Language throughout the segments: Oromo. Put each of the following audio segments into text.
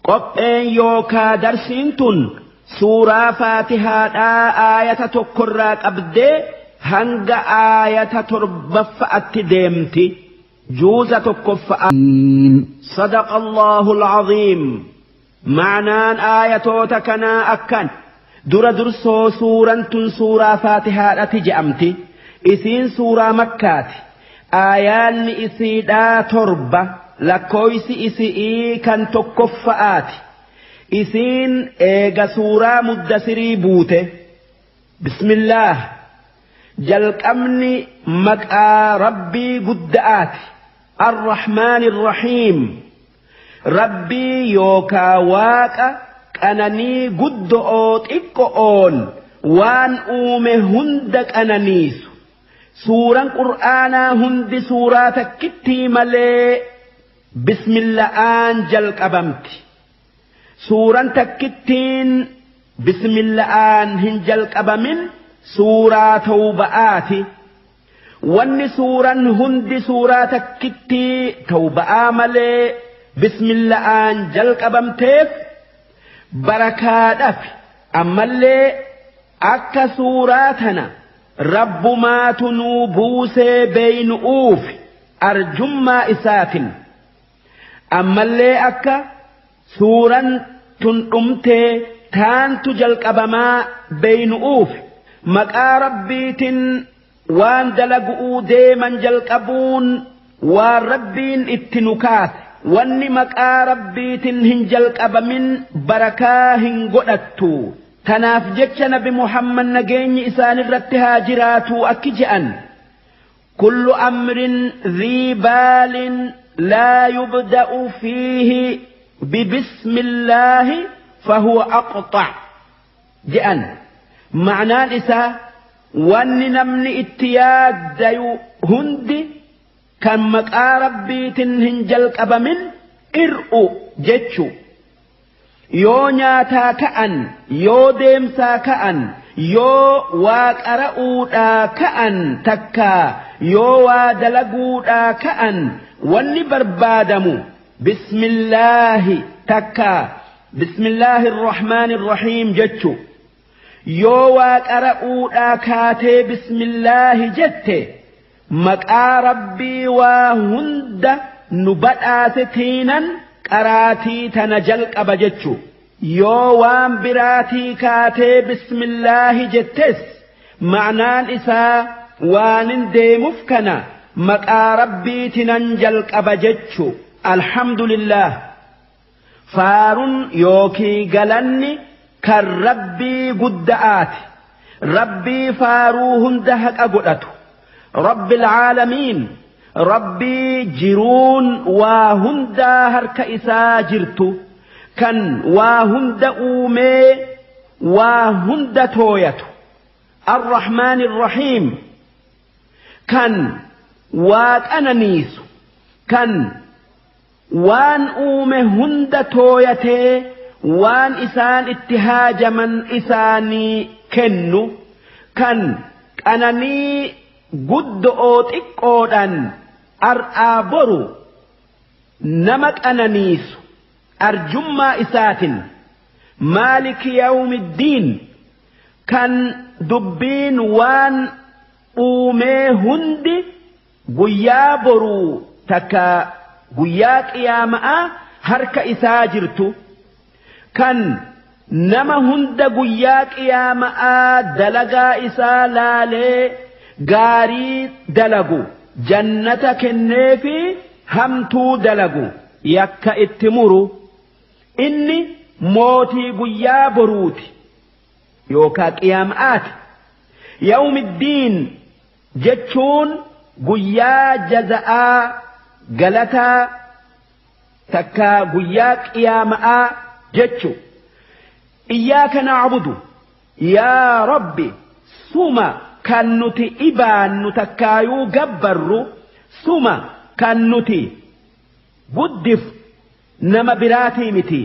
Qopheen yookaa darsiin tun suuraa Faatihaadhaa aayata tokkorraa qabdee hanga aayata torbaffa'atti deemti. Juuza tokkoffa'a. Sadaqa Allahu al-Aziim. Ma'naan aayatoota kanaa akkan. Dura dursoo suuraan tun suuraa Faatihaadhati je'amti. Isiin suuraa Makkaati. Aayaanni isiidhaa 7. Lakkooysi isi'ii kan tokkoffa'aati. Isiin eega suuraa Muddasirii buute. Bismillaah. Jalqabni maqaa Rabbii gudda'aati. Arrahmaan Irrahiim. Rabbii yookaa Waaqa qananii guddo'oo xiqqo'oon waan uume hunda qananiisu. Suuraan Qur'aanaa hundi suuraa takkittii malee bismilla'aan jalqabamti. Suuraan takkittiin bismilla'aan hin jalqabamin suuraa Tawba'aati. Wanni suuraan hundi suuraa takkittii Tawba'aa malee bismilla'aan jalqabamteef barakaadhaaf, ammallee akka suuraa tana Rabbumaatu nuu buusee beeynu'uuf arjummaa isaatin. Ammallee akka suuran tun dhumtee taantu jalqabamaa beeynu'uuf. Maqaa Rabbiitin waan dalagu'uu deeman jalqabuun waan Rabbiin itti nu kaase. Wanni maqaa Rabbiitin hin jalqabamin barakaa hin godhattu. Tanaaf jecha Nabi Muhammad nageenyi isaanirratti haa jiraatuu akki je'an: Kullu amrin dhii baalin laa yubda'u fiihi bibismillaahi fahuwa aqxa' je'an. Ma'naan isaa wanni namni itti yaaddayu hundi kan maqaa Rabbiitin hin jalqabamin ir'u jechu. Yoo nyaataa ka'an, yoo deemsaa ka'an, yoo waa qara'uudhaa ka'an, takkaa yoo waa dalaguudhaa ka'an, wanni barbaadamu bismillaahi takkaa bismillaahi irrahmaani irrahiim jechu. Yoo waa qara'uudhaa kaatee bismillaahi jette, maqaa Rabbii waa hunda nu badhaase tiinan qaraatii tana jalqaba jechu. Yoo waan biraatii kaatee bismillaahi jettes, ma'naan isaa waanin deemuf kana maqaa Rabbiitinan jalqaba jechu. Alhamdulillah. Faarun yookii galanni kan Rabbii gudda'aati. Rabbii faaruu hunda haqa godhatu. Rabbil caalamiin. Rabbii jiruun waa hundaa harka isaa jirtu, kan waa hunda uumee waa hunda tooyatu. Arrahmaan Irrahiim. Kan waa qananiisu, kan waan uume hunda tooyatee waan isaan itti haajaman isaanii kennu, kan qananii guddo'oo xiqqoodhan ar'aa boru nama qananiisu arjummaa isaatin. Maaliki yawmiddiin. Kan dubbiin waan uumee hundi guyyaa boruu takka guyyaa qiyaama'aa harka isaa jirtu, kan nama hunda guyyaa qiyaama'aa dalagaa isaa laalee gaarii dalagu jannata kenneefi hamtuu dalagu yakka itti muru. Inni mootii guyyaa boruuti yookaa qiyaama'aati. Yawmiddiin jechuun guyyaa jaza'aa, galataa, takkaa guyyaa qiyaama'aa jechu. Iyyaaka na'budu. Yaa Rabbi, suma kan nuti ibaannu takkaayuu gabbarru, suma kan nuti guddif, nama biraatii miti.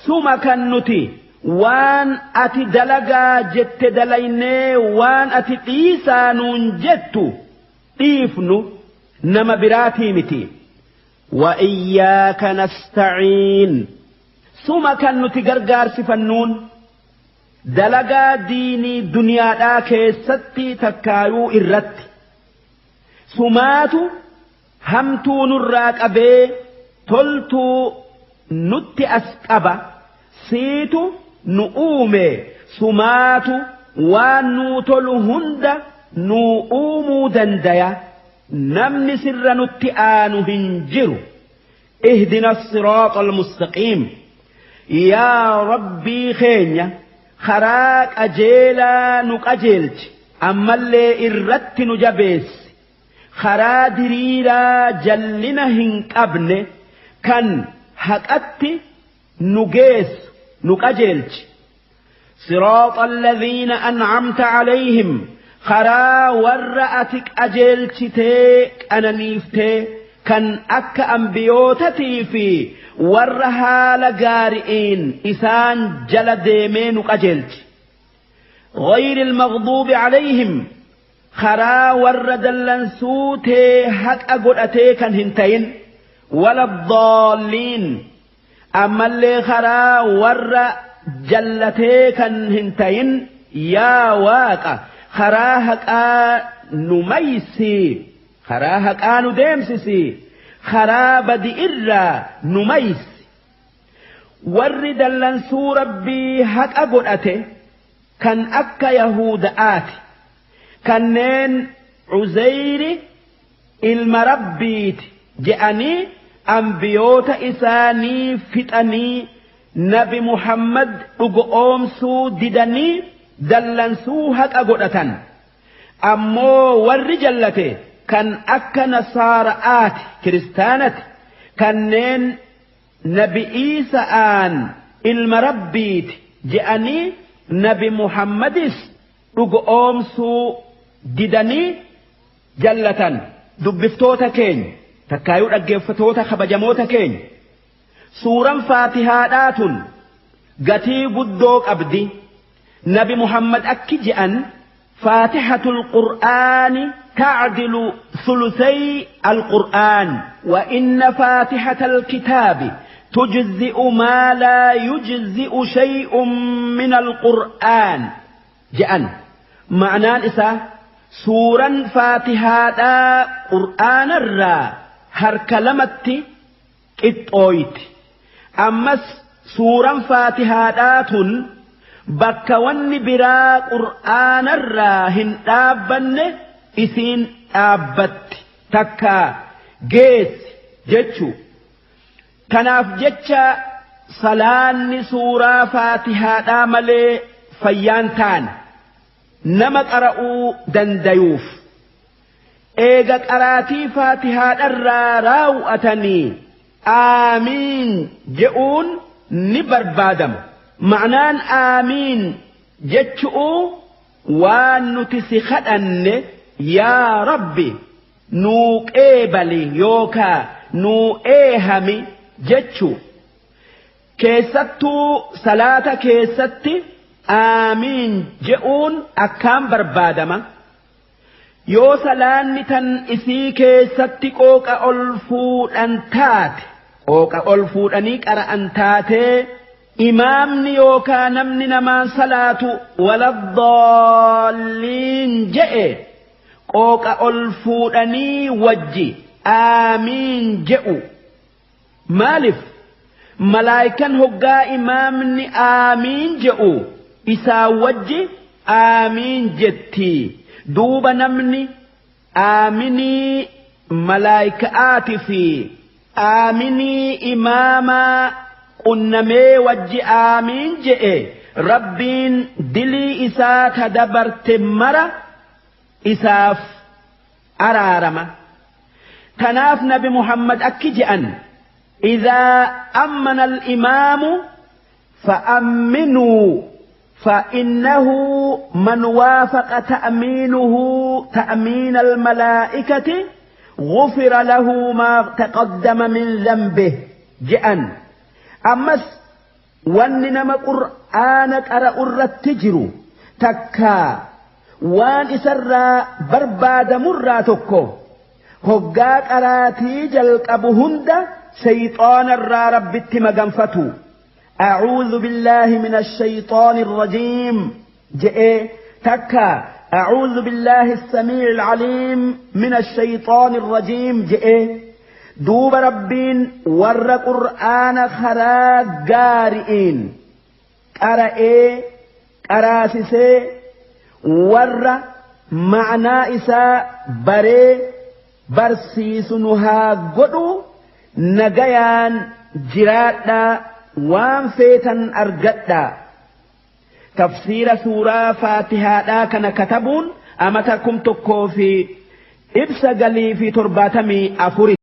Suma kan nuti waan ati dalagaa jette dalaynee waan ati dhiisaa nuun jettu dhiifnu, nama biraatii miti. Wa iyyaaka nasta'iin. Suma kan nuti gargaarsifannuun dalagaa diinii duniyaadhaa keessatti takkaayuu irratti sumaatu hamtuu nurraa qabee toltuu nutti as qaba siitu nu uume sumaatu waan nuu tolu hunda nuu uumuu dandaya namni sirra nutti aanu hin jiru. Ihdina siraaxa almustaqiim yaa rabbii keenya karaa qajeelaa nu qajeelchi ammallee irratti nu jabeessi karaa diriiraa jallina hin qabne kan haqatti nu geessu nu qajeelchi. Siraaxa alladhiina an'amta calayhim karaa warra ati qajeelchitee qananiiftee kan akka ambiyootatii fi warra haala gaari'iin isaan jala deemee nu qajeelchi. Ghayri almaghduubi calayhim karaa warra dallansuutee haqa godhatee kan hin ta'in wala ddaalliin ammallee karaa warra jallatee kan hin ta'in yaa waaqa karaa haqaa nu maysii karaa haqaa nu deemsisi karaa badi irraa nu maysi. Warri dallansuu rabbii haqa godhate kan akka yahuuda'aati kanneen Cuzayri ilma rabbiiti je'anii ambiyoota isaanii fixanii nabi Muhammad dhugoomsuu didanii dallansuu haqa godhatan. Ammoo warri jallate kan akka nasaara'aati kiristaanati kanneen nabi Iisa'aan ilma rabbiiti je'anii nabi Muhammadis dhugoomsuu didanii jallatan. Dubbiftoota keenya takkaayuu dhaggeeffatoota kabajamoota keenya suuraan faatihaadhaa tun gatii guddoo qabdi. Nabi Muhammad akki je'an faatihatul qur'aani تعدل ثلثي القرآن وإن فاتحة الكتاب تجزئ ما لا يجزئ شيء من القرآن جأن. معنى إسا سورا فاتحة قرآن الرا هركلمت إطويت. أمس سورا فاتحة بكوان برا قرآن الرا هن isiin dhaabbatti takka geessi jechuu. Kanaaf jecha salaanni suuraa faatihaadhaa malee fayyaan taane nama qara'uu dandayuuf eega qaraatii faatihaadharraa raawwatanii aamiin je'uun ni barbaadama. Ma'naan aamiin jechu'uu waan nuti si kadhanne yaa rabbi nuu qeebali yookaa nuu eehami jechuu. Keessattuu salaata keessatti aamiin je'uun akkaan barbaadama. Yoo salaanni tan isii keessatti qooqa ol fuudhan taate qooqa ol fuudhanii qara'an taatee imaamni yookaa namni namaan salaatu waladaalliin je'e qooqa ol fuudhanii wajji aamiin je'u. Maaliif malaayikan hoggaa imaamni aamiin je'u isaa wajji aamiin jetti. Duuba namni aaminii malaayika'aati fi aaminii imaamaa qunnamee wajji aamiin je'e rabbiin dilii isaa ta dabarte mara isaaf araarama. Kanaaf nabi Muhammad akki je'an إذا أمن الإمام فأمنوا فإنه من وافق تأمينه تأمين الملائكة غفر له ما تقدم من ذنبه جأن. أمس وانما قرآنك أرى التجر تكا وان إسرى برباد مراتكو هقاك أراتي جلق أبو هند شيطان الرا ربت مغنفتو أعوذ بالله من الشيطان الرجيم جئ تكا أعوذ بالله السميع العليم من الشيطان الرجيم جئ دوب ربين ور قرآن خرا قارئين قرأ قراسسي ور معنى إساء بري برسيسنها قدو نجيان جرادنا waan feetan argadhaa. Tafsiira suuraa Faatihaadhaa kana katabuun amata 1974.